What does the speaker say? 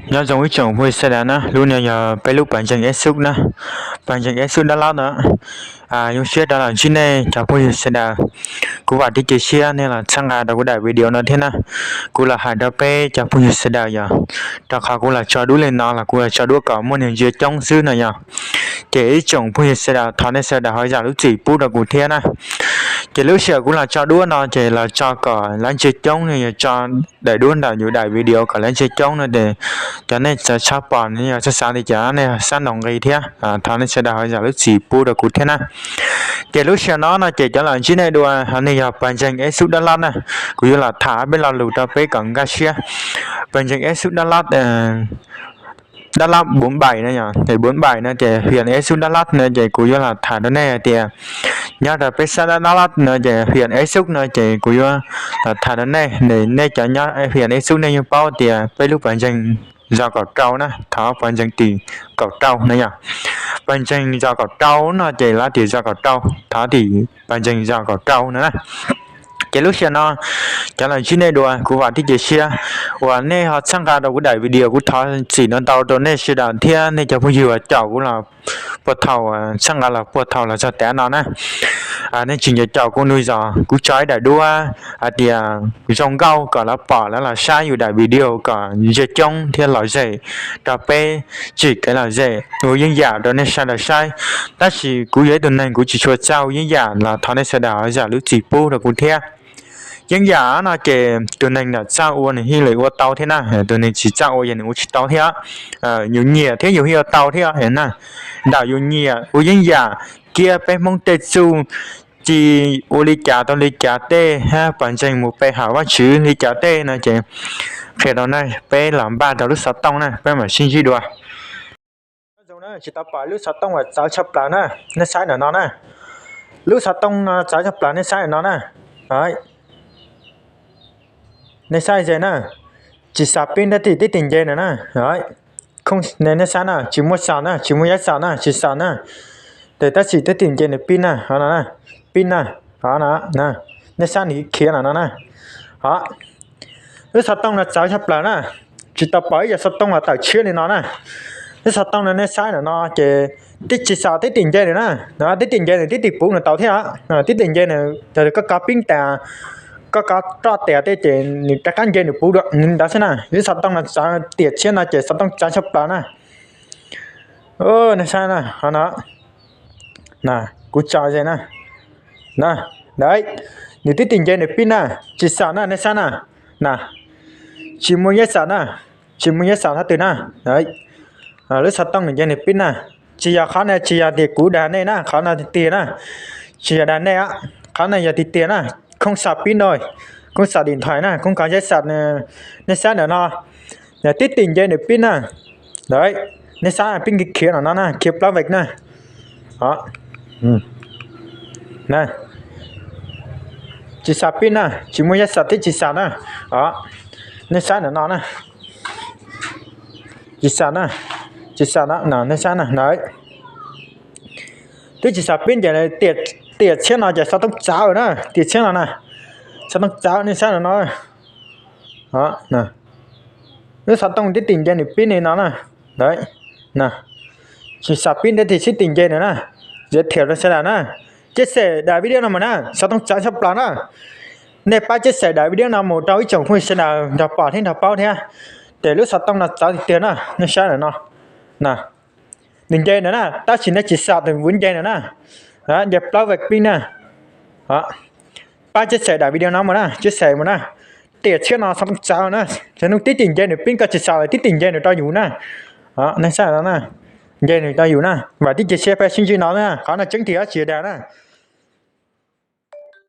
Nyob zoo ib tsoom phooj ywg sawv daws na, lub no yog peb lub pas ntseeg Asus na, pas ntseeg Asus dab lab na. Zoo siab rov los ntsib nej cov phooj ywg sawv daws. Kuv vam thiab cia siab nej los txhawb nqa rau kuv daim video no thiab na. Kuv los hais rau peb cov phooj ywg sawv daws yog, rau qhov kuv los tso duab li no los kuv los tso duab kom muaj neeg ntsia coob xwb no yog. Ces ib tsoom phooj ywg sawv daws thov nej sawv daws ho zam lub txim pub rau kuv thiab na. Ces lub sij hawm kuv los tso duab no ces los tso kom lawv ntsia coob no yog tso daim duab ntawm yus daim video kom lawv ntsia coob no ces cov nej txawv tshaj pom no yog xav xav li cas nej xav ntaus nqi thiab, thov nej sawv daws ho zam lub txim pub rau kuv thiab na. Ces lub sij hawm no no ces cov los ntsib nej dua ho nej yog pas ntseeg Asus dab lab na, kuv yuav los tham peb lo lus rau peb kom nkag siab. Pas ntseeg Asus dab lab, dab lab bốn bảy no yog, bốn bảy no ces huyện Asus Đắk Lắk no ces kuv yuav los tham rau nej hais tias nyob rau peb sab Đắk Lắk no ces huyện Asus no ces kuv yuav los tham rau nej, nej cov nyob huyện Asus nej yeej paub tias peb lub pas ntseeg zos kaum rau na, thov pas ntseeg tim kaum rau no yog. Pas ntseeg zos kaum rau no ces lawv tias zos kaum rau, thov tim pas ntseeg zos kaum rau no na. Ces lub sij hawm no cov los ntsib nej dua kuv vam thiab cia siab uas nej ho txhawb nqa rau kuv daim video, kuv thov txim ntau ntau rau nej sawv daws thiab nej cov phooj ywg uas caum kuv los puag thaum, txhawb nqa los puag thaum los txog tav no na. Nej tsis nco caum kuv nug zos, kuv tso ib daim duab hais tias zoo nkauj kom lawv pom lawv los saib yus daim video kom ntsia coob thiab lom zem rau peb, tsim kev lom zem ua yeeb yam rau nej sawv daws saib. Tab sis kuv yog ib tug neeg kuv tsis tshua txawj ua yeeb yam los thov nej sawv daws ho zam lub txim pub rau kuv thiab. Yeeb yam no ces tus neeg ntawm txawj ua nws thiaj li ua tau thiab na, tus neeg tsis txawj ua yog nws ua tsis tau thiab. Yus nyiam thiab yus thiaj ua tau thiab na. Ntawm yus nyiam ua yeeb yam, cia peb Hmoob tej txuj ci ua li cas tau li cas tej, hab pas ntseeg mus pe hawm Vajtswv li cas tej no ces qhia rau nej, peb los npaj rau lub xov tooj na, peb mam sib ntsib dua. Nyob zoo na, tsis tau pom lub xov tooj uas txawv tshaj plaws na, nej saib ntawm no na. Lub xov tooj no txawv tshaj plaws, nej saib ntawm no na. Nej saib ze na, tsis xam pib nrab tim tib tim nce ntawm na. Nej saib na, tsis muaj xam na, tsis muaj yab xam na, tsis xam na. Tes tab sis tib tim nce nws pib na, qhov no na, pib na, qhov no, nej saib nws khiav no no na. Lub xov tooj no txawv tshaj plaws na, tsis tau pom ib yam xov tooj los tawm tshiab li no na. Lub xov tooj no nej saib ntawm no ces tib tsis xam tib tim nce nws na, tib tim nce nws tib tim puv nws tau thiab. Tib tim nce nws, koj kov pib tas, koj kov roj tias tej ces nws rov qab nce nws puv dua nws ntawd xwb na. Lub xov tooj no txawv tiam tshiab no ces xov tooj txawv tshaj plaws na. Nej saib na, qhov no, kuv tso ze na. Nws tib tim nce nws pib na, tsis xam na, nej saib na. Na, tsis muaj yab xam na, tsis muaj yab xam thab twg na. Lub xov tooj nws nce nws pib na. Tsis yog qhov no, tsis yog tias kuv dag nej na, qhov no tiag tiag na. Tsis yog dag nej, qhov no yog tiag tiag na. Khoob xam pib no, khoob xam dim nthoim na, khoob kov yab xam, nej saib ntawm no. Tib tim nce nws pib na. Nej saib pib khiav no no na, khiav plaub vej na. Tsis xam pib na, tsis muaj yab xam thiab tsis xam na. Nej saib ntawm no na, tsis xam na, tsis xam no, nej saib na. Twb tsis xam pib ces tiam tshiab no ces xov tooj txawv na, tiam tshiab no na, xov tooj txawv, nej saib ntawm no. Lub xov tooj tib tim nce nws pib li no na. Tsis xam pib nrab tim sib tim nce nws na. Yog thiam rau sawv daws na, chia sẻ daim video no mus na, xov tooj txawv tshaj plaws na. Nej pab chia sẻ daim video no mus rau ib tsoom phooj ywg sawv daws nrog pom thiab nrog paub thiab. Ces lub xov tooj no txawv tiag tiag na, nej saib ntawm no. Nws nce ntawm na, tab sis nej tsis xam tus vuv nce ntawm na. Nce plaub vej pib na. Pab chia sẻ daim video no mus na, chia sẻ mus na. Tiam tshiab no xov tooj txawv na, xov tooj tib tim nce nws pib, koj tsis xam lawm tib tim nce nws rau yus na. Nej saib no na, nce nws rau yus na, vam thiab cia siab peb sib ntsib no na, qhov no tseeb tiag tsis dag na.